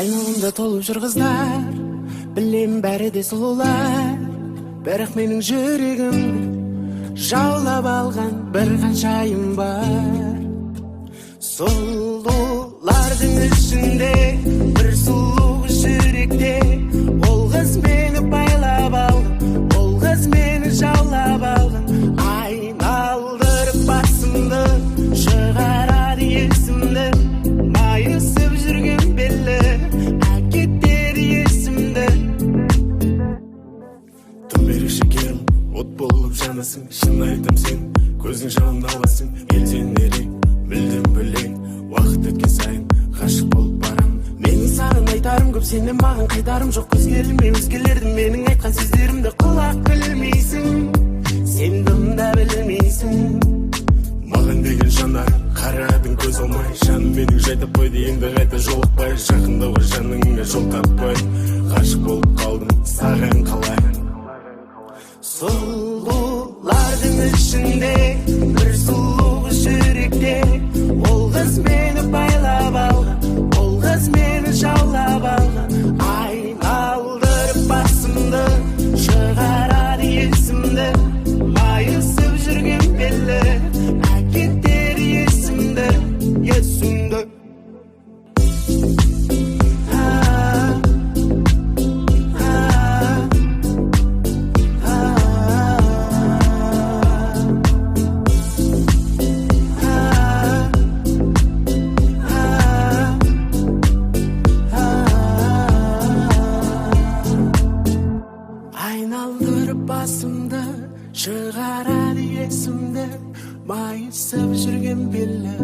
Айналамда толып жүр қыздар, білем бәрі де сұлулар, бірақ менің жүрегімді жаулап алған бір ханшайым бар. Сұлулардың ішінде бір сұлу жүректе, ол қыз мені байлап алған, ол қыз мені жаулап алған. Айналдырып басымды, шығарады есімді, майысып жүрген белі, әкетер есімді. Тым ерекше керім, от болып жанасың, шын айтам сен, көзің жауын аласың, елден ерек, мүлдем бөлек, уақыт өткен сайын ғашық болып барамын. Менің саған айтарым көп, сенен маған қайтарым жоқ, көзге ілмей өзгелерді, менің айтқан сөздерімді құлақ ілмейсің, сен дым да білмейсің. Маған деген жанарың, қарадың көз алмай, жаным менің жай таппайды, енді қайта жолықпай, жақындауға жаныңа жол таппай, ғашық болып қалдым саған қалай. Сұлулардың ішінде бір сұлу жүректе, ол қыз мені байлап алған, ол қыз мені жаулап алған. Айналдырып басымды, шығарады есімді, майысып жүрген белі, әкетер есімді, есімді. Айналдырып басымды, шығарады есімді, майысып жүрген белі,